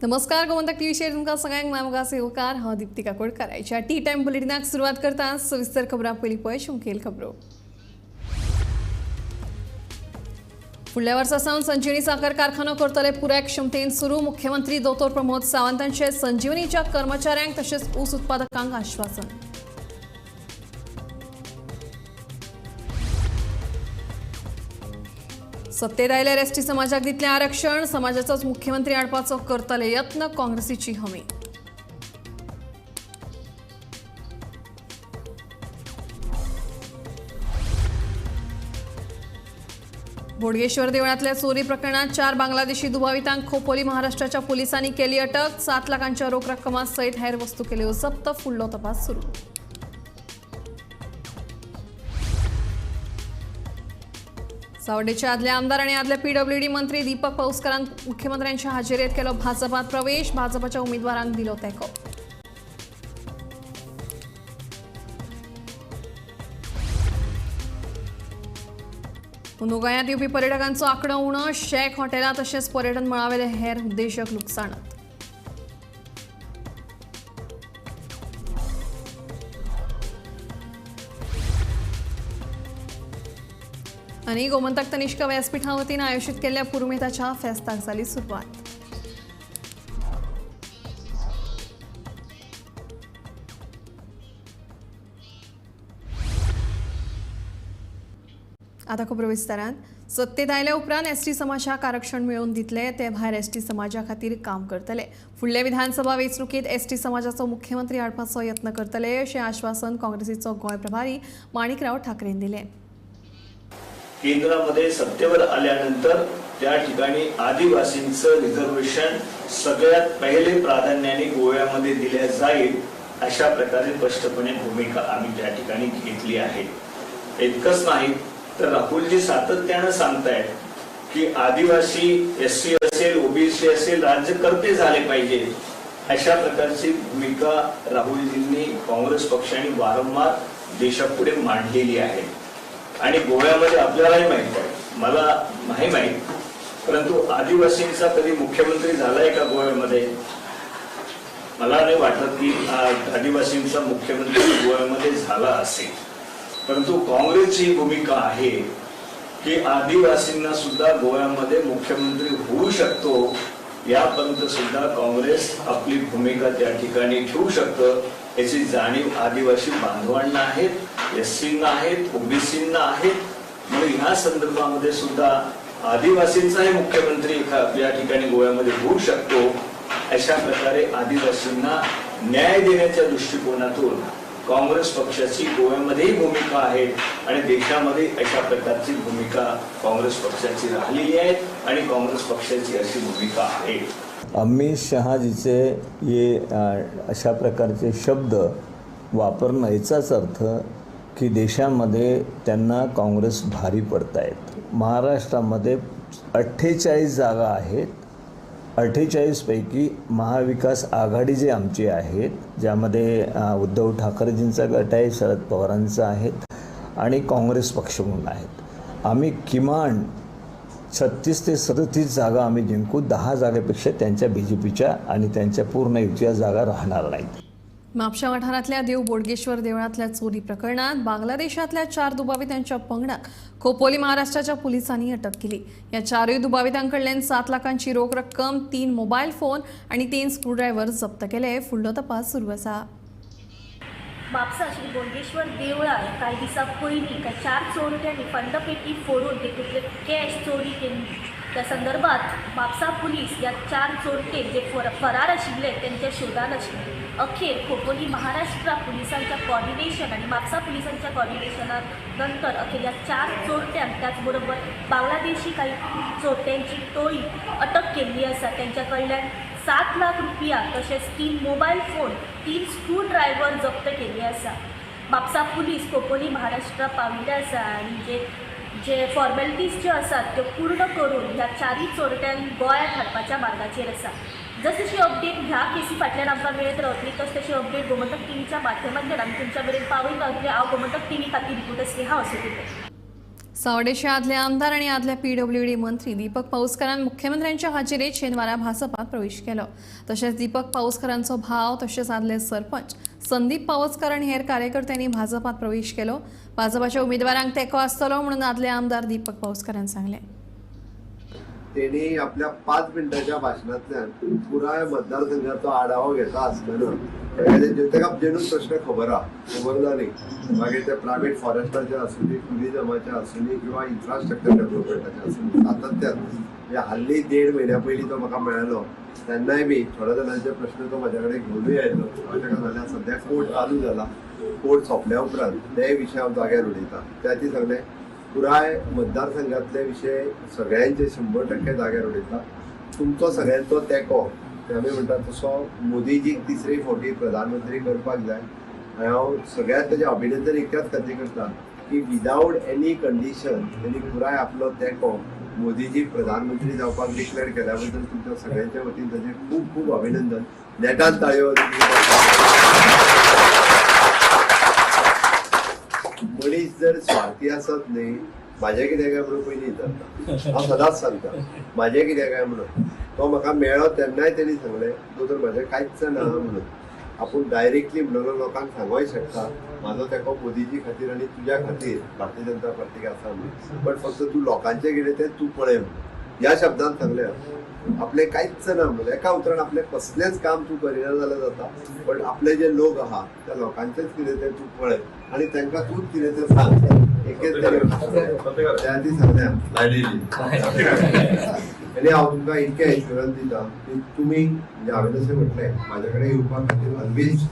नमस्कार, गोमंतक टीव्हीचेर तुमकां सगळ्यांक मामगास येवकार. हांव दीप्ती काकोडकर. आयच्या टी टायम बुलेटिनाक सुरवात करता. सविस्तर खबरां पयलीं पळय मुखेल खबरो. फुडल्या वर्सा सावन संजीवनी साखर कारखानो करतले पुराय क्षमतेन सुरू. मुख्यमंत्री दोतोर प्रमोद सावंतांचे संजीवनीच्या कर्मचाऱ्यांक तशेंच ऊस उत्पादकांक आश्वासन. सत्तेत आयल्यार एसटी समाजाक दितलें आरक्षण. समाजाचोच मुख्यमंत्री हाडपाचो करतले यत्न. काँग्रेसीची हमी. बोडगेश्वर देवळातल्या चोरी प्रकरणात 4 बांगलादेशी दुबावितांक खोपोली महाराष्ट्राच्या पोलिसांनी केली अटक. 7 लाखांच्या रोख रक्कमासयत हेर वस्तू केल्यो जप्त. फुडलो तपास सुरू. सावड्डेचे आदले आमदार आणि आदले पीडब्ल्यूडी मंत्री दीपक पाऊसकरांक मुख्यमंत्र्यांच्या हाजेरीत केलो भाजपात प्रवेश. भाजपाच्या उमेदवारांक दिलो तेंको. अंदू गोंयांत येवपी पर्यटकांचो आंकडो उणो. शॅक हॉटेलां तशेंच पर्यटन मळावेले हेर उद्देशक लुकसाणात. आनी गोमंतक तनिष्का व्यासपीठा वतीन आयोजित केल्ल्या पुरुमेताच्या फेस्ताक जाली सुरवात. आता खबरो विस्तारान. सत्तेत आयल्या उपरांत एसटी समाजाक आरक्षण मेळोवन दितले. ते भायर एसटी समाजा खातीर काम करतले. फुडल्या विधानसभा वेंचणुकेंत एसटी समाजाचो मुख्यमंत्री हाडपाचो यत्न करतले अशें आश्वासन काँग्रेसीचो गोंय प्रभारी माणिकराव ठाकरेन दिलें. केंद्रामध्ये सत्तेवर आल्यानंतर त्या ठिकाणी आदिवासींचं रिझर्वेशन सगळ्यात पहिले प्राधान्याने गोव्यामध्ये दिल्या जाईल अशा प्रकारे स्पष्टपणे भूमिका आम्ही त्या ठिकाणी घेतली आहे. इतकंच नाही तर राहुलजी सातत्यानं सांगतायत की आदिवासी एससी असेल ओबीसी असेल राज्यकर्ते झाले पाहिजे अशा प्रकारची भूमिका राहुलजींनी काँग्रेस पक्षाने वारंवार देशापुढे मांडलेली आहे. आणि गोव्यामध्ये आपल्यालाही माहित आहे, मला नाही माहित, परंतु आदिवासींचा कधी मुख्यमंत्री झालाय का गोव्यामध्ये? मला नाही वाटत की आदिवासींचा मुख्यमंत्री गोव्यामध्ये झाला असेल. परंतु काँग्रेसची भूमिका आहे की आदिवासींना सुद्धा गोव्यामध्ये मुख्यमंत्री होऊ शकतो यापर्यंत सुद्धा काँग्रेस आपली भूमिका त्या ठिकाणी ठेवू शकतं याची जाणीव आदिवासी बांधवांना आहेत, एससींना आहेत, ओबीसींना आहेत. म्हणून ह्या संदर्भामध्ये सुद्धा आदिवासींचाही मुख्यमंत्री या ठिकाणी गोव्यामध्ये होऊ शकतो अशा प्रकारे आदिवासींना न्याय देण्याच्या दृष्टिकोनातून काँग्रेस पक्षाची गोव्यामध्येही भूमिका आहे आणि देशामध्ये अशा प्रकारची भूमिका काँग्रेस पक्षाची राहिलेली आहे आणि काँग्रेस पक्षाची अशी भूमिका आहे. अमित शहाजीचे ये अशा प्रकारचे शब्द वापरणं याचाच अर्थ की देशामध्ये त्यांना काँग्रेस भारी पडतायत. महाराष्ट्रामध्ये 48 जागा आहेत. 48 पैकी महाविकास आघाडी जी आमची आहेत ज्यामध्ये उद्धव ठाकरेजींचा गट आहे, शरद पवारांचा आहेत आणि काँग्रेस पक्ष म्हणून आहेत, आम्ही किमान 36 ते 37 जागा आम्ही जिंकू. 10 जागेपेक्षा त्यांच्या बी जे पीच्या आणि त्यांच्या पूर्ण युतीच्या जागा राहणार नाहीत. म्हापशा वाठारांतल्या देव बोडगेश्वर देवळातल्या चोरी प्रकरणात बांगलादेशातल्या 4 दुबावितांच्या पंगडाक खोपोली महाराष्ट्राच्या पोलिसांनी अटक केली. या 4 दुबावितांकडल्यान 7 लाखांची रोख रक्कम, 3 मोबाईल फोन आणि 3 स्क्रूड्रायव्हर जप्त केले. फुडलो तपास सुरू आसा. म्हापसा श्री बोडगेश्वर देवळार कांय दिसां पयलीं कांय 4 चोरट्यांनी फंडपेटी फोडून तेतूंतले कॅश चोरी केल्ली. त्या संदर्भात म्हापसा पुलीस ह्या 4 चोरटे जे फरार आशिल्ले तेंच्या शोधान आशिल्ले. अखेर खोपोली महाराष्ट्र पुलिसांच्या कॉर्डिनेशन आणि म्हापसा पुलिसांच्या कॉर्डिनेशना नंतर अखेर ह्या 4 चोरट्यांक त्याचबरोबर बांगलादेशी काही चोरट्यांची टोळी अटक केल्ली आसा. तेंच्या कडल्यान 7 लाख रुपया तशेंच 3 मोबायल फोन, 3 स्क्रू ड्रायव्हर जप्त केल्ले आसा. म्हापसा पुलीस खोपोली महाराष्ट्र पाविल्ले आसा आनी जे जे फॉर्मेलिटीज ज्यो आसात त्यो पूर्ण करून ह्या 4 चोरट्यांक गोंयांत हाडपाच्या मार्गाचेर आसा. जशी अपडेट ह्या केसी फाटल्यान आमकां मेळत रावतली तस तशी अपडेट गोमंतक टीव्हीच्या माध्यमांतल्यान आमी तुमच्या मेरेन पावयत रावतले. हांव गोमंतक टीव्ही खातीर रिपोर्टर स्नेहा असोतेकर. सावडेचे आदले आमदार आनी आदले पीडब्ल्यूडी मंत्री दीपक पाऊसकारान मुख्यमंत्र्यांच्या हाजेरेत शेनवारा भाजपात प्रवेश केलो. तशेंच दीपक पाऊसकारांचो भाव तशेंच आदले सरपंच संदीप पावसकर आनी हेर कार्यकर्त्यांनी भाजपात प्रवेश केलो. भाजपाच्या उमेदवारांक तेंको आसतलो म्हणून आदले आमदार दीपक पाऊसकारान सांगलें. तेणी आपल्या 5 मिनटाच्या भाशणांतल्यान पुराय मतदारसंघाचो आढावो घेता आसतना ताका जेन्यून प्रश्न खबर आहा, खबर ना न्ही, मागीर ते प्रायवेट फॉरेस्टाचे आसूं, टुरिजमाचे आसूं किंवा इन्फ्रास्ट्रक्चर डेव्हलपमेंटाचे आसूं, सातत्यान म्हणजे हाल्ली 1.5 म्हयन्या पयलीं तो म्हाका मेळ्ळो तेन्नाय बी थोड्या जाणांचे प्रश्न तो म्हाज्या कडेन घेवनूय आयलो. हांवें ताका सांगलें सद्या कोर्ट चालू जाला, कोर्ट सोंपल्या उपरांत ते विशय हांव जाग्यार उलयतां. त्या ती सांगलें पुराय मतदारसंघातले विशय सगळ्यांचे 100% जाग्यार उलयता. तुमचो सगळ्यांचो तेंको आमी म्हणटा तसो मोदीजीक तिसरे फावटी प्रधानमंत्री करपाक जाय. आनी हांव सगळ्यांत ताजें अभिनंदन इतल्याच खातीर करता की विदावट एनी कंडिशन तेणी पुराय आपलो तेंको मोदीजी प्रधानमंत्री जावपाक डिक्लेअर केल्या बद्दल तुमच्या सगळ्यांच्या वतीन ताजें खूब खूब अभिनंदन. नेटान ताळयो. मनीस जर स्वार्थी आसत न्ही, म्हाजें कितें काय म्हणून पयलीं विचारता. हांव सदांच सांगता म्हाजें कितें काय म्हणून. तो म्हाका मेळ्ळो तेन्नाय तेणी सांगलें दोतोर म्हाजें कांयच ना म्हणून. आपूण डायरेक्टली म्हणून लोकांक सांगूय शकता म्हाजो तेंको मोदीजी खातीर आनी तुज्या खातीर भारतीय जनता पार्टीक आसा म्हणून, बट फक्त तूं लोकांचें कितें तें तूं पळय म्हणून ह्या शब्दान सांगलें. आपलें कांयच ना म्हणून एका उतरान आपलें कसलेंच काम तूं करिना जाल्यार जाता, बट आपले जे लोक आहा त्या लोकांचेच कितें तें तूं पळय आनी तांकां तूंच कितें तें सांग. एकेच त्या आदी सांगल्या आनी हांव तुमकां इतकें एश्युरन्स दिता की तुमी म्हणजे हांवें जशें म्हटलें म्हाज्या कडेन येवपा खातीर ऑलवेज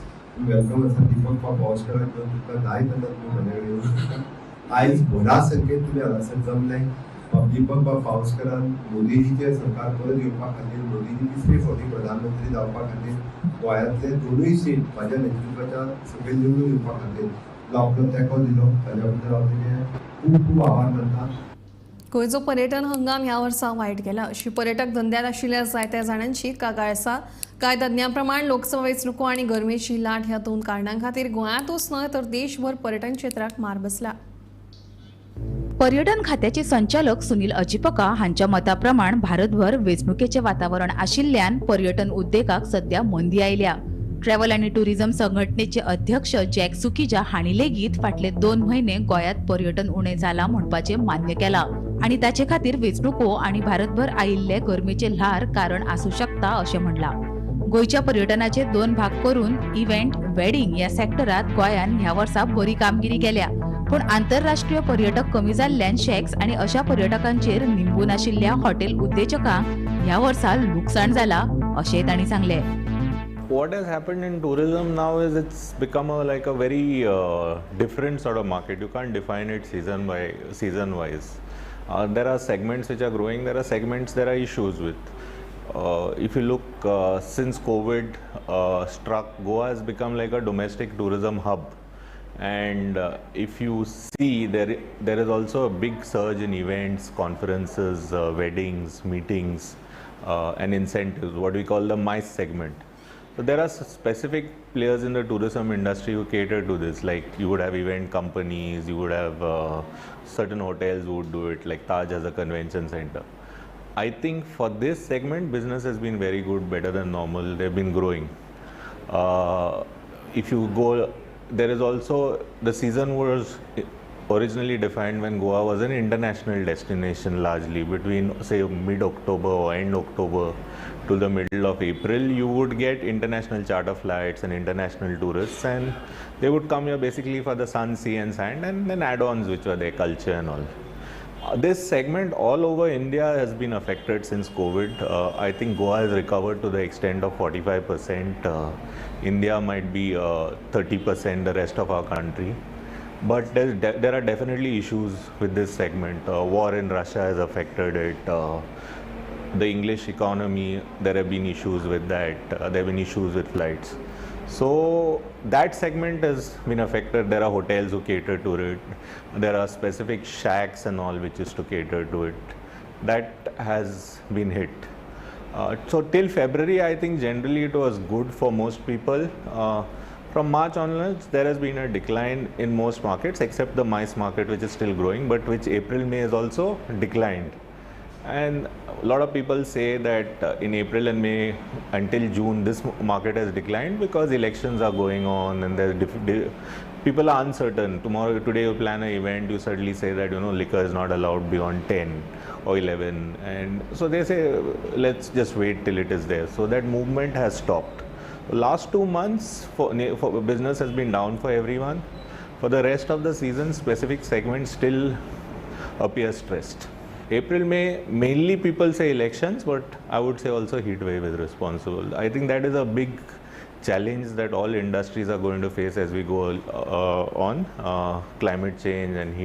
welcome आसा. दीपक बाब पावसकराक घेवन तुमकां जाय तेन्ना तुमी म्हाज्या कडेन येवंक शकता. आयज व्हडा संख्येन तुमी हांगासर जमले. दीपक बाब पावसकरान मोदीजीचें सरकार परत येवपा खातीर, मोदीजी तिसरे फावटी प्रधानमंत्री जावपा खातीर, गोंयांतले 2 सीट म्हाज्या नेतृत्वाच्या सकयल निवडून येवपा खातीर जो आपलो तेंको दिलो ताज्या बद्दल हांव तेजे खूब खूब आभार मानता. गोंयचो पर्यटन हंगाम ह्या वर्सा वायट गेला अशी पर्यटक धंद्यात आशिल्ल्या जायत्या जाणांची कागाळ आसा. कांय तज्ञां प्रमाण लोकसभा वेंचणुको आनी गरमेची लाट ह्या 2 कारणां खातीर गोंयांतूच न्हय तर देशभर पर्यटन क्षेत्राक मार बसला. पर्यटन खात्याचे संचालक सुनील अजिपका हांच्या मताप्रमाण भारतभर वेंचणुकेचे वातावरण आशिल्ल्यान पर्यटन उद्देगाक सध्या मंदी आयल्या. ट्रॅव्हल आनी टुरिझम संघटनेचे अध्यक्ष जॅक सुकिजा हांणी लेगीत फाटले 2 म्हयने गोंयांत पर्यटन उणें जालां म्हणपाचें मान्य केलां आनी ताचे खातीर वेंचणुको आनी भारतभर आयिल्ले गरमेचे ल्हार कारण आसूं शकता अशें म्हणलां. गोंयच्या पर्यटनाचे 2 भाग करून इव्हेंट, वेडिंग ह्या सेक्टरात गोंयान ह्या वर्सा बरी कामगिरी केल्या, पूण आंतरराष्ट्रीय पर्यटक कमी जाल्ल्यान शॅक्स आनी अशा पर्यटकांचेर निंबून आशिल्ल्या हॉटेल उद्देजकांक ह्या वर्सा लुकसाण जाला अशें तांणी सांगलें. What has happened in tourism now is it's become like a very different sort of market. You can't define it season wise. There are segments which are growing, there are segments there are issues with. If you look, since COVID struck, Goa has become like a domestic tourism hub. And if you see, there is also a big surge in events, conferences, weddings, meetings, and incentives, what we call the MICE segment. So there are specific players in the tourism industry who cater to this. Like you would have event companies, you would have certain hotels who would do it, like Taj has a convention center. I think for this segment, business has been very good, better than normal. They've been growing. If you go, there is also, the season was originally defined when Goa was an international destination largely. Between say mid-October or end October to the middle of April, you would get international charter flights and international tourists, and they would come here basically for the sun, sea and sand, and then add-ons which were their culture and all. This segment all over India has been affected since COVID. I think Goa has recovered to the extent of 45%. India might be 30%, the rest of our country. But there are definitely issues with this segment. War in Russia has affected it. The English economy, there have been issues with that. There have been issues with flights. So that segment has been affected. There are hotels who cater to it. There are specific shacks and all which is to cater to it. That has been hit. So till February, I think generally it was good for most people. From March onwards, there has been a decline in most markets except the MICE market, which is still growing, but which April, May has also declined. And a lot of people say that in April and May until June, this market has declined because elections are going on and there's people are uncertain. Tomorrow, today you plan an event, you suddenly say that, you know, liquor is not allowed beyond 10 or 11. And so they say, let's just wait till it is there. So that movement has stopped. The last 2 months for business has been down for everyone. For the rest of the season, specific segments still appear stressed. April, May, mainly people say elections, but I would say also heat wave is responsible. I think that is a big challenge that all industries are going to face as we go on. Climate change and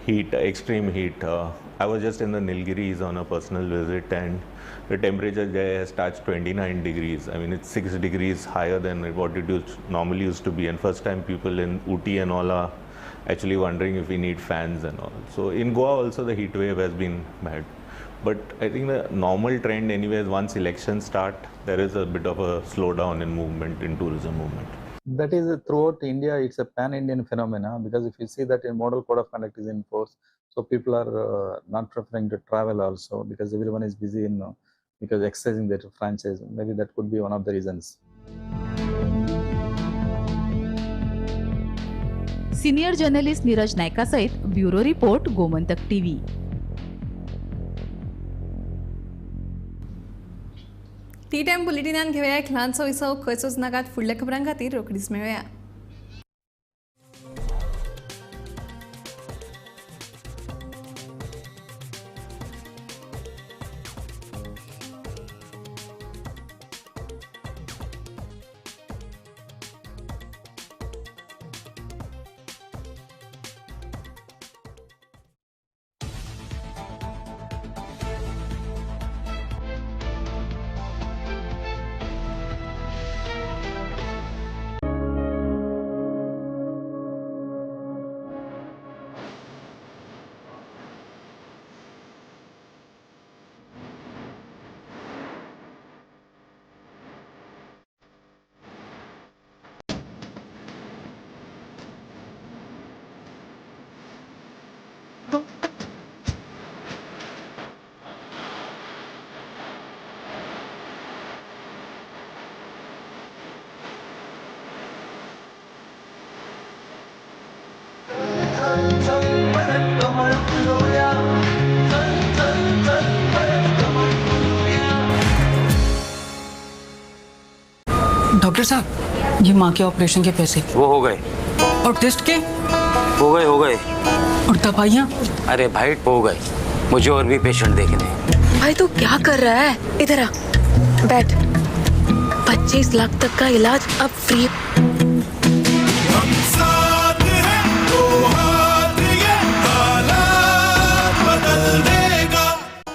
heat, extreme heat. I was just in the Nilgiris on a personal visit and the temperature there has touched 29 degrees. I mean, it's 6 degrees higher than what it normally used to be. And first time people in Ooty and all are actually wondering if we need fans and all. So in Goa also the heat wave has been bad. But I think the normal trend anyways, once elections start, there is a bit of a slowdown in movement, in tourism movement. That is throughout India, it's a pan-Indian phenomena, because if you see that a model code of conduct is in force, so people are not preferring to travel also because everyone is busy in because exercising their franchise. Maybe that could be one of the reasons. Senior journalist Neeraj Nayka सहित bureau report, Gomantak TV. Tea time बुलेटिनान घेवया एक ल्हानसो विसव. खंयचोच नाकात, फुडल्या खबरां खातीर रोखडीच मेळया. डॉक्टर साहब, ये माँ के ऑपरेशन के पैसे वो हो गए, और टेस्ट के हो गए हो गए, और दवाइयाँ, अरे भाई हो गए, मुझे और भी पेशेंट देखने हैं। भाई तू क्या कर रहा है? इधर आ, बैठ। 25 लाख तक का इलाज अब फ्री। हम साथ हैं, तो हाथ ये हालात बदल देगा।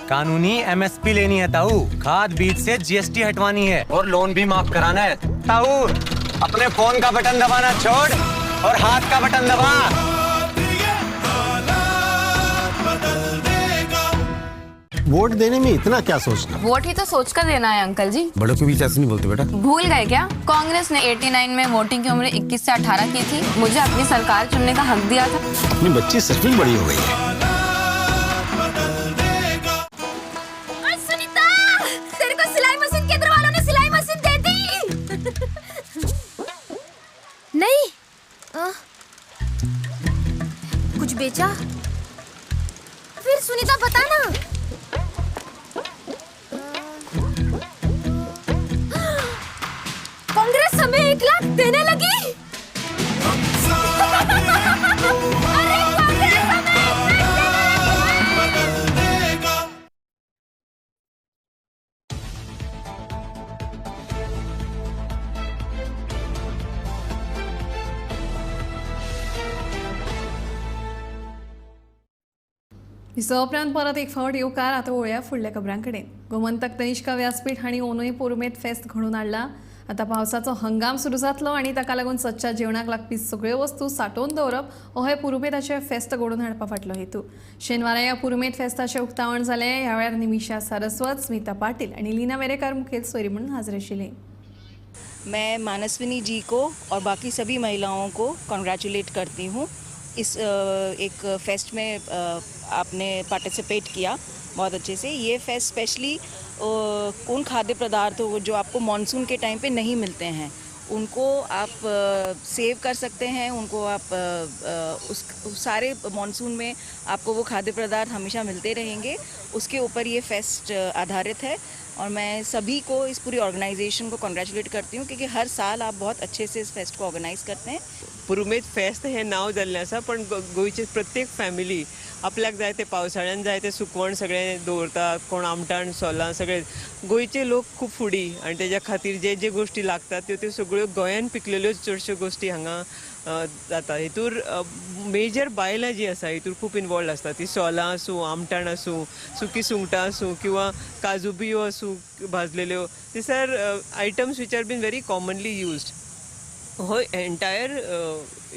कानूनी एमएसपी लेनी है ताऊ, खाद बीज से जीएसटी हटवानी है और लोन भी माफ कराना है ताऊ। अपने फोन का बटन दबाना छोड़ और हाथ का बटन दबा। वोट देने में इतना क्या सोचना? वोट ही तो सोच कर देना है अंकल जी। बड़ों के बीच ऐसे नहीं बोलते बेटा। भूल गए क्या? कांग्रेस ने 89 में वोटिंग की उम्र 21 से 18 की थी। मुझे अपनी सरकार चुनने का हक दिया था। अपनी बच्ची सच में बड़ी हो गई है। सुनीता, तेरे को सिलाई मशीन केंद्र वालों ने सिलाई मशीन दे दी। नहीं, कुछ बेचा? फिर सुनीता बता ना। कांग्रेस हमें 1 लाख देने लगी। अरे कांग्रेस हमें 1 लाख देने लगी। विसवा उपरांत परत एक फावट येवकार. आतां वळया फुडल्या खबरां कडेन. गोमंतक तनिष्का व्यासपीठ हांणी ओनूय पुरुमेत फेस्त घडोवन हाडला. आतां पावसाचो हंगाम सुरू जातलो आनी ताका लागून सदच्या जेवणाक लागपी सगळ्यो वस्तू सांठोवन दवरप हो हे पुरुमेताचें फेस्त घडोवन हाडपा फाटलो हेतू. शेनवारा ह्या पुरुमेत फेस्ताचें उक्तावण जालें. ह्या वेळार निमिषा सारस्वत, स्मिता पाटील आनी लीना वेरेकार मुखेल सोयरी म्हणून हाजीर आशिल्ली. मैं मानस्विनी जी को और बाकी सभी महिलाओं को कॉन्ग्रेचुलेट करती हूँ। इस एक फेस्ट में आपने पार्टिसिपेट किया बहुत अच्छे से। ये फेस्ट स्पेशली उन खाद्य पदार्थों जो आपको मानसून के टाइम पे नहीं मिलते हैं उनको आप सेव कर सकते हैं, उनको आप उस सारे मानसून में आपको वो खाद्य पदार्थ हमेशा मिलते रहेंगे, उसके ऊपर ये फेस्ट आधारित है। और मैं सभी को, इस पूरी ऑर्गेनाइजेशन को कॉन्ग्रेचुलेट करती हूँ क्योंकि हर साल आप बहुत अच्छे से इस फेस्ट को ऑर्गेनाइज करते हैं। पुरुमेत फेस्त हें नांव जाल्लें आसा, पण गोंयची प्रत्येक फॅमिली आपल्याक जाय ते पावसाळ्यान जाय ते सुकवण सगळें दवरता, कोण आमटाण सोलां सगळें। गोंयचे लोक खूब फुडी आनी तेज्या खातीर जे जे गोश्टी लागतात त्यो त्यो सगळ्यो गोंयान पिकलेल्यो चडश्यो गोश्टी हांगा जाता। हितूर मेजर बायलां जी आसा हितूर खूब इनवॉल्ड आसता, ती सोलां आसूं, आमटाण आसूं, सुकी सुंगटां आसूं किंवा काजू बियो आसूं भाजलेल्यो, these are items which are been very commonly used. हो एंटायर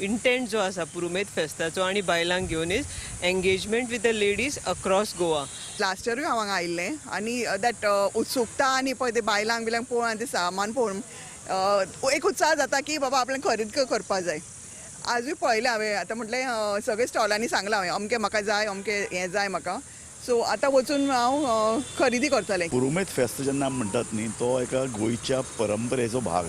इंटेंट जो आसा पुरुमेत फेस्ताचो आनी बायलांक घेवन is engagement with the ladies across Goa. Last इयरूय हांव हांगा आयिल्लें आनी that उत्सुकता आनी पळय ते बायलांक बिलांक पळोवन आनी तें सामान पळोवन एक उत्साह जाता की बाबा आपल्याक खरेदी करपा जाय। आजूय पळयलें हांवें, आतां म्हटलें सगळे स्टॉलांनी सांगलां हांवें अमकें म्हाका जाय, अमकें हें जाय म्हाका, सो आतां वचून हांव खरेदी करतलें। पुरुमेत फेस्त जेन्ना म्हणटात न्ही तो एका गोंयच्या परंपरेचो भाग।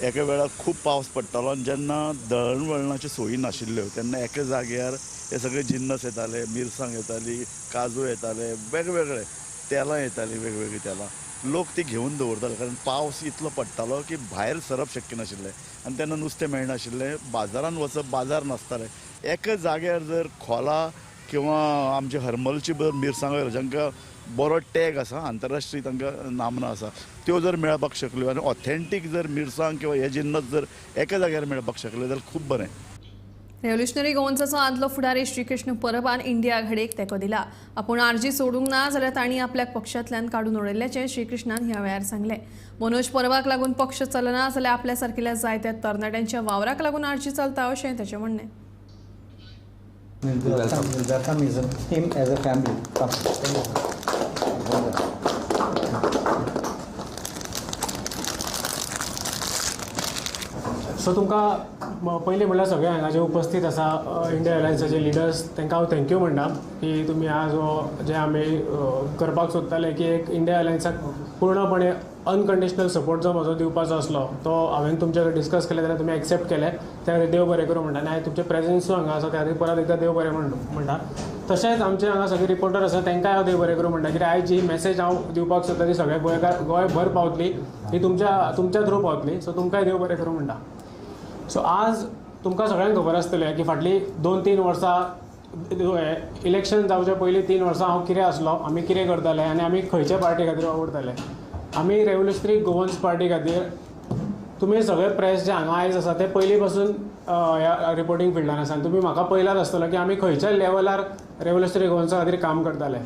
एका वेळार खूब पावस पडटालो आनी जेन्ना दळणवळणाच्यो सोयी नाशिल्ल्यो तेन्ना एका जाग्यार हे सगळे जिन्नस येताले, मिरसांग येताली, काजू येताले, वेगवेगळे तेलां येतालीं, वेगवेगळीं तेलां लोक ती घेवन दवरताले, कारण पावस इतलो पडटालो की भायर सरप शक्य नाशिल्लें आनी तेन्ना नुस्तें मेळनाशिल्लें, बाजारान वचप, बाजार नासताले। एका जाग्यार जर खोला किंवा आमचे हरमलची जर मिरसांगो जांकां बरो टॅग आसा, आंतरराष्ट्रीय तांकां नामना आसा, त्यो जर मेळपाक शकल्यो आनी ऑथेंटीक जर मिरसांग किंवा हे जिन्नस जर एका जाग्यार मेळपाक शकले जाल्यार खूब बरें। रेव्होल्युशनरी गोवन्साचो आदलो फुडारी श्रीकृष्ण परबान इंडिया आघाडीक तेंको दिला। आपूण आरजी सोडूंक ना जाल्यार तांणी आपल्याक पक्षांतल्यान काडून उडयल्ल्याचें श्रीकृष्णान ह्या वेळार सांगलें। मनोज परबाक लागून पक्ष चलना जाल्यार आपल्या सारकिल्या जायत्या तरणाट्यांच्या वावराक लागून आरजी चलता अशें ताचें म्हणणें। Welcome him as a family. Come. So तुमकां पयलीं म्हणल्यार सगळे हांगा जे उपस्थित आसा इंडिया अलायन्साचे लिडर्स तांकां हांव thank you म्हणटा की तुमी आज हो जे आमी करपाक सोदताले की एक इंडिया अलायन्साक पूर्णपणे अनकंडिशनल सपोर्ट जो म्हजो दिवपाचो आसलो तो हांवें तुमचे कडेन डिस्कस केलें जाल्यार तुमी एक्सेप्ट केलें, त्या खातीर देव बरें करूं म्हणटा। आनी हांवें तुमचें प्रेजन्सूय हांगा आसा त्या खातीर परत एकदां देव बरें म्हणटा। तशेंच आमचे हांगा सगळे रिपोर्टर आसा तांकांय हांव देव बरें करूं म्हणटा, कित्याक आयज जी मॅसेज हांव दिवपाक सोदता ती सगळ्या गोंयकार गोंयभर पावतली, ही तुमच्या थ्रू पावतली, सो तुमकांय देव बरें करूं म्हणटा। सो आज तुमकां सगळ्यांक खबर आसतलें की फाटलीं 2-3 वर्सां इलेक्शन जावच्या पयलीं 3 वर्सां हांव कितें आसलो, आमी कितें करताले आनी आमी खंयच्या पार्टी खातीर वावुरताले। आमी रेव्होल्युशनरी गोवन्स पार्टी खातीर तुमी सगळे प्रेस जे हांगा आयज आसा ते पयलीं पासून ह्या रिपोर्टींग फिल्डान आसा आनी तुमी म्हाका पळयलात आसतलो की आमी खंयच्या लेवलार रेव्होल्युशनरी गोवन्सा खातीर काम करताले।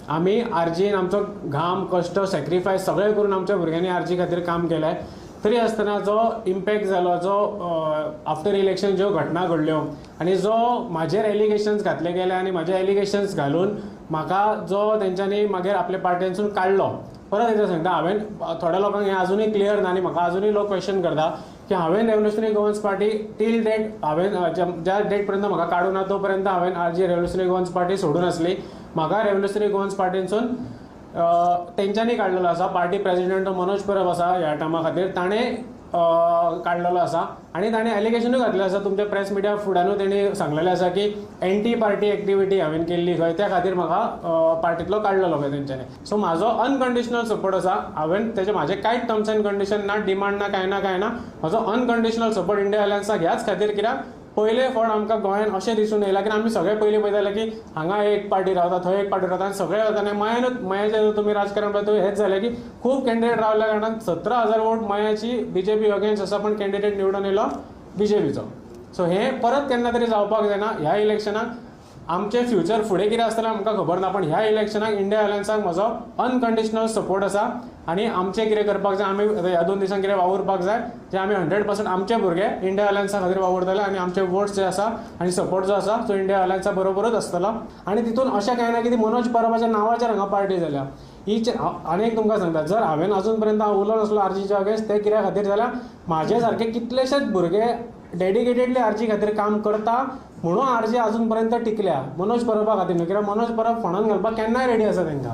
आमी आरजीन आमचो घाम, कश्ट, सॅक्रिफायस सगळें करून आमच्या भुरग्यांनी आरजी खातीर काम केलें, तरी आसतना जो इम्पॅक्ट जालो, जो आफ्टर इलेक्शन ज्यो घटना घडल्यो आनी जो म्हाजेर एलिगेशन्स घातले गेले आनी म्हाजे एलिगेशन्स घालून म्हाका जो तेंच्यांनी मागीर आपल्या पार्ट्यांसून काडलो। परत एकदां सांगता, हांवें थोड्या लोकांक हें आजुनूय क्लियर ना आनी म्हाका आजुनूय लोक क्वेश्चन करता की हांवें revolutionary Goans party till date हांवें ज्या डेट पर्यंत म्हाका काडूं ना तो पर्यंत हांवें आरजी रेव्होल्युशनरी गोवन्स पार्टी सोडून आसली। म्हाका रेव्होल्युशनरी गोवन्स पार्टीनसून तेंच्यांनी काडलेलो आसा, पार्टी प्रेसिडेंट मनोज परब आसा ह्या टायमा खातीर ताणें काडलेलो आसा आनी ताणें एलिगेशनूय घातलें आसा, तुमच्या प्रेस मिडिया फुडानूय तेणी सांगलेलें आसा की एंटी पार्टी एक्टिविटी हांवें केल्ली खंय, त्या खातीर म्हाका पार्टींतलो काडलेलो खंय तेंच्यांनी। सो म्हाजो अनकंडिशनल सपोर्ट आसा, हांवें तेजे म्हाजे कांयच टर्म्स एंड कंडिशन ना, डिमांड ना, कांय ना कांय ना, म्हजो अनकंडिशनल सपोर्ट इंडिया अलायन्साक ह्याच खातीर कित्याक पयले फावट आमकां गोंयान अशें दिसून येयलां की आमी सगळे पयलीं पळयताले की हांगा एक पार्टी रावता, थंय एक पार्टी रावता आनी सगळे वता आनी मयानूच मयाचें तुमी राजकारण पळयता हेंच जालें की खूब कॅन्डिडेट रावल्या कारणान 17,000 वोट मयाची बीजेपी अगेन्स्ट आसा, पण कॅन्डिडेट निवडून येयलो बीजेपीचो। सो हें परत केन्ना तरी जावपाक जायना। ह्या इलेक्शनाक आमचें फ्युचर फुडें कितें आसतलें आमकां खबर ना, पण ह्या इलेक्शनाक इंडिया अलायन्साक म्हजो अनकंडिशनल सपोर्ट आसा आनी आमचें कितें करपाक जाय, आमी ह्या 2 दिसांक कितें वावुरपाक जाय जे आमी 100% आमचे भुरगे इंडिया अलायन्सा खातीर वावुरतले आनी आमचे वोट्स जे आसा आनी सपोर्ट जो आसा तो इंडिया अलायन्सा बरोबरूच आसतलो। आनी तितून अशें कांय ना की ती मनोज परबाच्या नांवाचेर हांगा पार्टी जाल्या, ईच आनी एक तुमकां सांगता, जर हांवें अजून पर्यंत हांव उलोवं नासलो आरजीच्या अगेन्स्ट ते कित्या खातीर जाल्यार म्हाजे सारके कितलेशेच भुरगे डेडिकेटेडली आरजी खातीर काम करता म्हणून आरजी अजून पर्यंत टिकल्या, मनोज परबा खातीर न्हू, कित्याक मनोज परब फोंडान घालपाक केन्नाय रेडी आसा तांकां.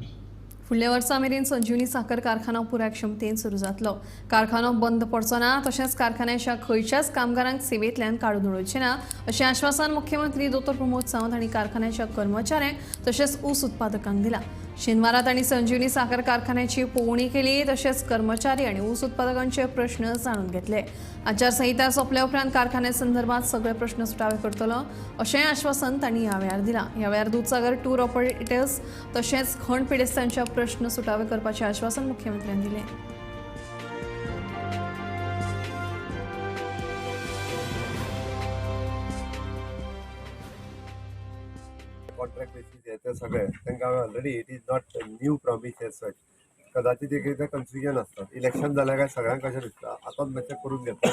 फुडल्या वर्सा मेरेन संजीवनी साखर कारखानो पुराय क्षमतेन सुरू जातलो. कारखानो बंद पडचो ना, तशेंच कारखान्याच्या खंयच्याच कामगारांक सेवेंतल्यान काडून उडोवचें ना अशें आश्वासन मुख्यमंत्री दोतोर प्रमोद सावंत हांणी कारखान्याच्या कर्मचाऱ्यांक तशेंच ऊस उत्पादकांक दिलां. शेनवारा तांणी संजीवनी साखर कारखान्याची पळोवणी केली, तशेंच कर्मचारी आनी ऊस उत्पादकांचे प्रश्न जाणून घेतले. आचारसंहिता सोंपल्या उपरांत कारखान्या संदर्भात सगळे प्रश्न सुटावे करतलो अशेंय आश्वासन तांणी ह्या वेळार दिलां. ह्या वेळार दुदसागर टूर ऑपरेटर्स तशेंच खण पिडेस्तांच्या प्रश्न सुटावे करपाचें आश्वासन मुख्यमंत्र्यान दिलें. कॉन्ट्रॅक्ट बेसीस हे ते सगळे तांकां हांवें already it is not new promise as such. कदाचित एक एकदां कन्फ्युजन आसता, इलेक्शन जाल्यार काय सगळ्यांक कशें दिसता आतांच मातशें करून घेतले.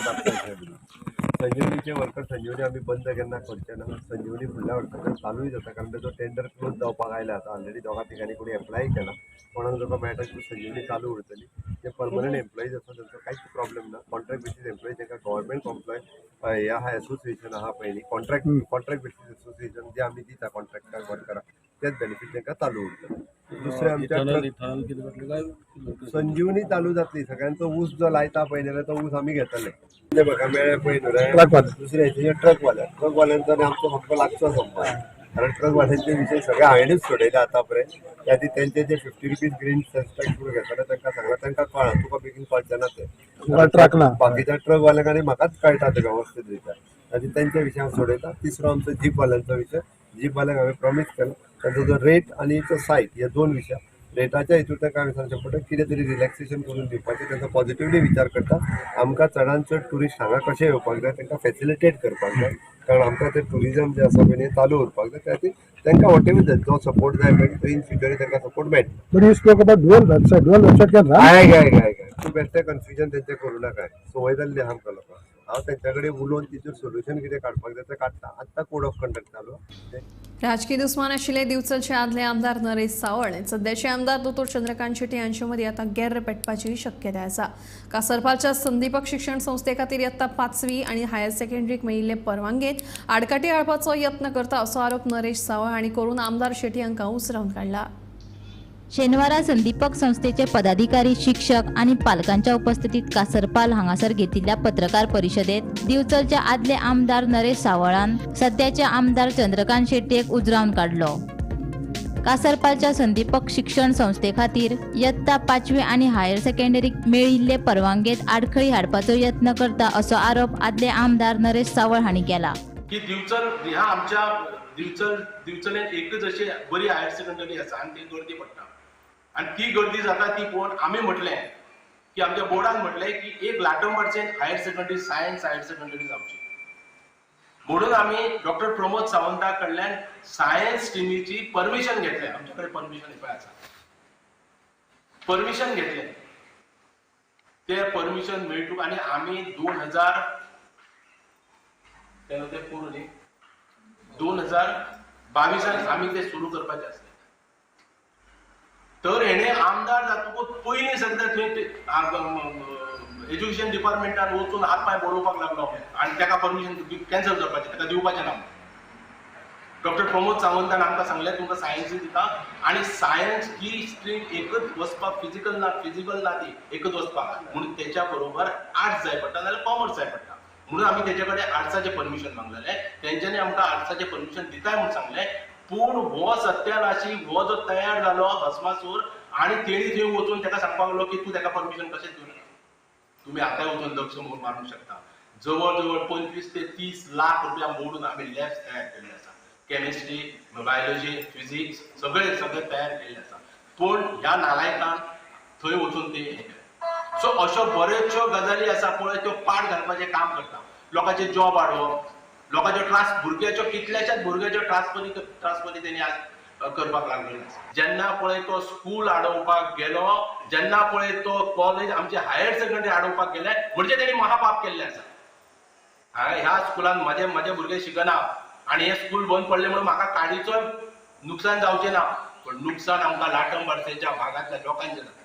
संजीवनीचे वर्कर संजीवनी आमी बंद केन्ना करचे ना, संजीवनी फुडल्या वर्साच्यान चालूय जाता, कारण ताचो टेंडर क्लोज जावपाक आयला. आतां ऑलरेडी दोगां तिगांनी कोणी एप्लाय केला, कोणाक जो मेळटा तितून संजीवनी चालू उरतली. जे परमनंट एम्प्लॉईज आसा तांचो कांयच प्रॉब्लेम ना. कॉन्ट्रॅक्ट बेसीस एम्प्लॉई तांकां गव्हर्मेंट एम्प्लॉय हे आहा एसोसिएशन आहा पयलीं कॉन्ट्रॅक्ट बेसीस एसोसिएशन जे आमी दिता कॉन्ट्रॅक्टर वर्कराक तेच बेनिफीट तांकां चालू उरतले. दुसरें आमच्या संजीवनी चालू जातली, सगळ्यांचो ऊस जो लायता पळय जाल्यार तो ऊस आमी घेतले. ते म्हाका मेळ्ळे पळय न्हू. दुसरें हेचे ट्रकवाल्यांचो आनी आमचो सामको लागचो संबंद, कारण ट्रकवाल्यांचे विशय सगळे हांवेंच सोडयले आतां पर्यंत. त्या खातीर तेंचे जे 50 रुपीज ग्रीन सेस टॅक्स म्हणून घेतले तांकां सांगलां, तांकां कळ्ळां तुका बेगीन कळचें ना तें, बाकीच्या ट्रकवाल्यांक आनी म्हाकाच कळटा तें वेवस्थीत रित्या. खातीर तेंचे विशय हांव सोडयता. तिसरो आमचो जीपवाल्यांचो विशय, जीपवाल्यांक हांवें प्रॉमीस केलो तांचो जो रेट आनी तो सायट हे दोन विशय रेटाच्या हितून तांकां हांवें सांगचें पडटा कितें तरी रिलॅक्सेशन करून दिवपाचें, तांचो पॉझिटिवली विचार करता. आमकां चडान चड ट्युरिस्ट हांगा कशें येवपाक जाय तांकां फॅसिलिटेट करपाक जाय, कारण आमकां तें ट्युरिजम जें आसा पळय चालू उरपाक जाय. त्या खातीर तांकां what ever जो सपोर्ट जाय पळय तो इन फ्युचर तांकां सपोर्ट मेळटा. But you spoke about dual website. Dual website can run. आयक आयक आयक तूं बेश्टें कन्फ्युजन तेंचें करूं नाका, संवय जाल्ली आहा आमकां लोकांक. हांव तेंच्या कडेन उलोवन तिचेर सोल्युशन कितें काडपाक जाय तें काडटा. आत्तां कोड ऑफ कंडक्ट चालू. राजकीय दुस्मान आशिल्ले दिवचलचे आदले आमदार नरेश सावळ आनी सद्याचे आमदार दोतोर चंद्रकांत शेट्टी हांचे मदीं आतां गेर्र पेटपाची शक्यताय आसा. कासरपालच्या संदीपक शिक्षण संस्थे खातीर यत्ता 5वी आनी हायर सेकंडरीक मेळिल्ले परवानगेंत आडकाठी हाडपाचो यत्न करता असो आरोप नरेश सावळ हांणी करून आमदार शेट्टी हांकां उसरावन काडला. शेनवारा संदीपक संस्थेचे पदाधिकारी, शिक्षक आनी पालकांच्या उपस्थितीत कासरपाल हांगासर घेतिल्ल्या पत्रकार परिशदेत दिवचलचे आदले आमदार नरेश सावळान सद्याचे आमदार चंद्रकांत शेट्टीक उजरावन काडलो. कासरपालच्या संदीपक शिक्षण संस्थे खातीर यत्ता 5वी आनी हायर सेकंडरीक मेळिल्ले परवानगेंत आडखळी हाडपाचो यत्न करता असो आरोप आदले आमदार नरेश सावळ हांणी केला. की दिवचल ह्या आमच्या दिवचलेन एकच अशी बरी हायर सेकंडरी आसा आनी ती गर्दी पडटा आनी ती गर्दी जाता ती पळोवन आमी म्हटलें की आमच्या बोर्डान म्हटलें की एक लाटंबारचें higher secondary science higher secondary जावची म्हणून आमी डॉक्टर प्रमोद सावंता कडल्यान सायन्स स्ट्रिमीची परमिशन घेतलें. आमच्या कडेन परमिशन पळय आसा, परमिशन घेतलें, ते परमिशन मेळटूक आनी आमी 2000 तेन्ना ते करूं न्ही 2022 आमी ते सुरू करपाचे आसले. तर हेणे आमदार जातकूच पयलीं सगळें थंय एज्युकेशन डिपार्टमेंटान वचून हात पांय बडोवपाक लागलो आनी ताका परमिशन कॅन्सल करपाचें, ताका दिवपाचें ना. डॉक्टर प्रमोद सावंतान आमकां सांगलें तुमकां सायन्स दिता आनी सायन्स ही स्ट्रीम एकच वचपाक फिजिकल ना ती एकच वचपाक म्हणून तेच्या बरोबर आर्ट्स जाय पडटा नाजाल्यार कॉमर्स जाय पडटा. म्हणून आमी तेच्या कडेन आर्ट्साचें परमिशन मागलेलें, तेंच्यांनी आमकां आर्ट्साचें परमिशन दिताय म्हूण सांगलें. पूण हो सत्यानाशी हो जो तयार जालो भस्मासूर आनी तेणी थंय वचून ताका सांगपाक लागलो की तूं ताका परमिशन कशें दिवं नाका, तुमी आतांय वचून लक्ष मारूंक शकता. जवळ जवळ 25 ते 30 लाख रुपया मोडून आमी लॅब्स तयार केल्ले आसा, केमिस्ट्री, बायोलॉजी, फिजिक्स सगळे सगळे तयार केल्ले आसा. पूण ह्या नालायकान थंय वचून ते सो अश्यो बऱ्योचश्यो गजाली आसा पळय त्यो पाट घालपाचें काम करता. लोकांचे जॉब वाडोवप, लोकांच्यो ट्रान्स भुरग्याच्यो कितल्याशाच भुरग्याच्यो ट्रान्सफरी तेणी आज करपाक लागलेले आसा. जेन्ना पळय तो स्कूल आडोवपाक गेलो, जेन्ना पळय तो कॉलेज आमचे हायर सेकंडरी आडोवपाक गेले, म्हणजे तेणी महापाप केल्लें आसा. ह्या स्कुलान म्हाजे म्हाजे भुरगे शिकना आनी हे स्कूल बंद पडले म्हणून म्हाका काडीचो नुकसान जावचें ना. पण नुकसान आमकां लाटंबार्सेच्या भागांतल्या लोकांचें जातलें.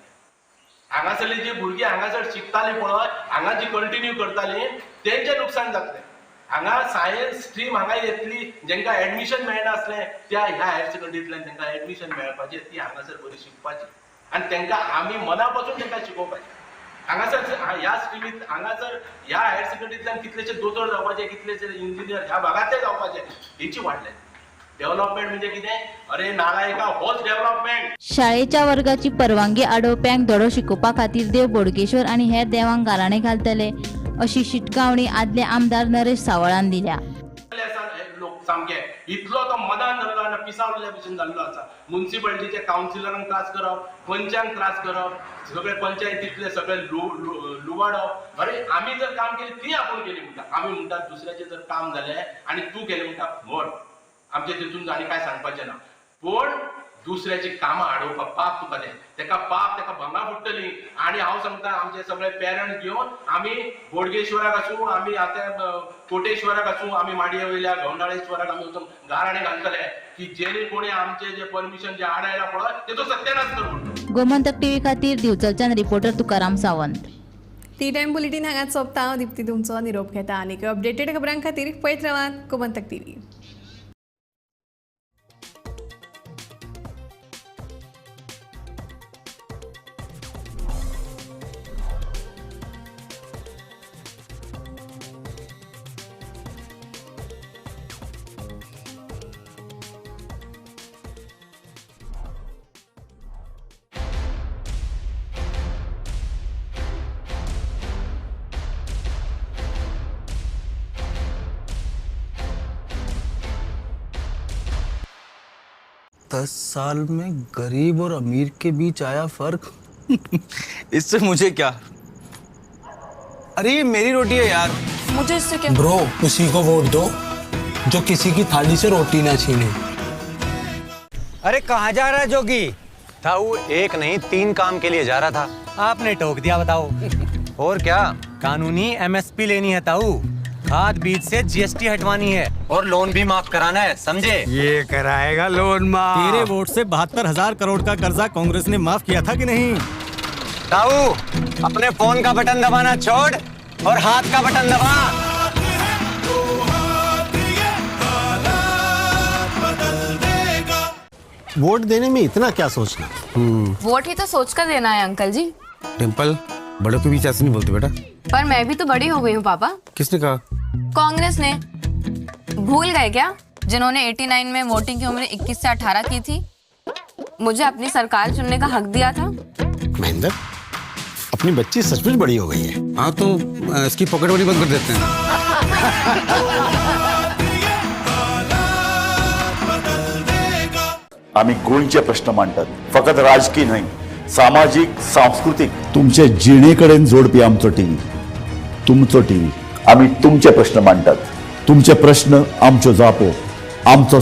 हांगासरली जी भुरगीं हांगासर शिकतालीं पळय, हांगा जी कंटिन्यू करतालीं तेंचें नुकसान जातलें. हांगा सायन्स स्ट्रीम हांगा येतली, जेंकां एडमिशन मेळनासलें त्या ह्या हायर सेकंडरींतल्यान तेंकां एडमिशन मेळपाचें, ती हांगासर बरी शिकपाची आनी तेंकां आमी मना पासून तेंकां शिकोवपाचें. हांगासर ह्या स्ट्रिमींत हांगासर ह्या हायर सेकंडरींतल्यान कितलेशे दोतोर जावपाचे, कितलेशे इंजिनियर ह्या भागांतले जावपाचे, हेची वाडले. डेव्हलपमेंट म्हणजे कितें? अरे नालायका, होच डेव्हलपमेंट. शाळेच्या वर्गाची परवानगी आडोवप्यांक धडो शिकोवपा खातीर देव बोडगेश्वर आनी हेर देवांक गाराणें घालतले अशी शिटकावणी आदले आमदार नरेश सावळान दिल्या. लोक सामके इतलो तो मदान जाल्लो आनी पिसावल्ल्या भशेन जाल्लो आसा. मुन्सिपालिटीच्या कावन्सिलरांक त्रास करप, पंचांक त्रास करप, सगळे पंचायतींतले सगळे लुवाडप. अरे आमी जर काम केलें ती आपूण केली म्हणटा, आमी म्हणटात दुसऱ्याचें जर काम जालें आनी तूं केलें म्हणटा व्हड, आमचें तितून आनी कांय सांगपाचें ना. पूण दुसऱ्याची कामां आडोवपाक पाप तुका तें, तेका पाप, तेका भंगां फुट्टलीं. आनी हांव सांगता आमचे सगळे पेरंट्स घेवन आमी बोडगेश्वराक आसूं, आमी आतां कोटेश्वराक आसूं, आमी माडये वयल्या गवंडाळेश्वराक आमी वचून गाराणें घालतले की जेणे कोणी आमचे जे परमिशन जे आडायला पळय तेचो सत्यानाश कर म्हणून. गोमंतक टीव्ही खातीर दिवचलच्यान reporter Tukaram Sawant. Tea time bulletin हांगाच सोंपता. हांव दिप्ती तुमचो निरोप घेता. आनीक अपडेटेड खबरां खातीर पळयत रावात गोमंतक टीव्ही. दस साल में गरीब और अमीर के बीच आया फर्क इससे मुझे क्या? अरे ये मेरी रोटी है यार, मुझे इससे क्या? ब्रो उसी को वोट दो जो किसी की थाली से रोटी ना छीने। अरे कहाँ जा रहा है जोगी? ताऊ एक नहीं 3 काम के लिए जा रहा था, आपने टोक दिया बताओ। और क्या, कानूनी एमएसपी लेनी है ताऊ, खाद बीज से जीएसटी हटवानी है और लोन भी माफ कराना है, समझे? ये कराएगा लोन माफ। तेरे वोट से 72,000 करोड़ का कर्जा कांग्रेस ने माफ किया था कि नहीं? ताऊ अपने फोन का बटन दबाना छोड़ और हाथ का बटन दबा। वोट देने में इतना क्या सोचना? वोट ही तो सोच कर देना है अंकल जी। डिम्पल, बड़ों के बीच ऐसे नहीं बोलते बेटा। पर मैं भी तो बड़ी हो गई हूँ पापा। किसने कहा? कांग्रेस ने। भूल गए क्या, जिन्होंने 89 में वोटिंग की उम्र 21 से 18 की थी, मुझे अपनी सरकार चुनने का हक दिया था। महेंद्र, अपनी बच्ची सचमुच बड़ी हो गई है। हाँ तो इसकी पॉकेट मनी बंद कर देते हैं। आम्ही गोंयचे प्रश्न मांडटात, फकत राजकीय न्हय, सामाजीक, सांस्कृतीक, तुमचे जिणे कडेन जोडपी आमचो टीव्ही, तुमचो टीव्ही. आम्ही तुमचे प्रश्न मांडटात, तुमचे प्रश्न आमच्यो जापो, आमचो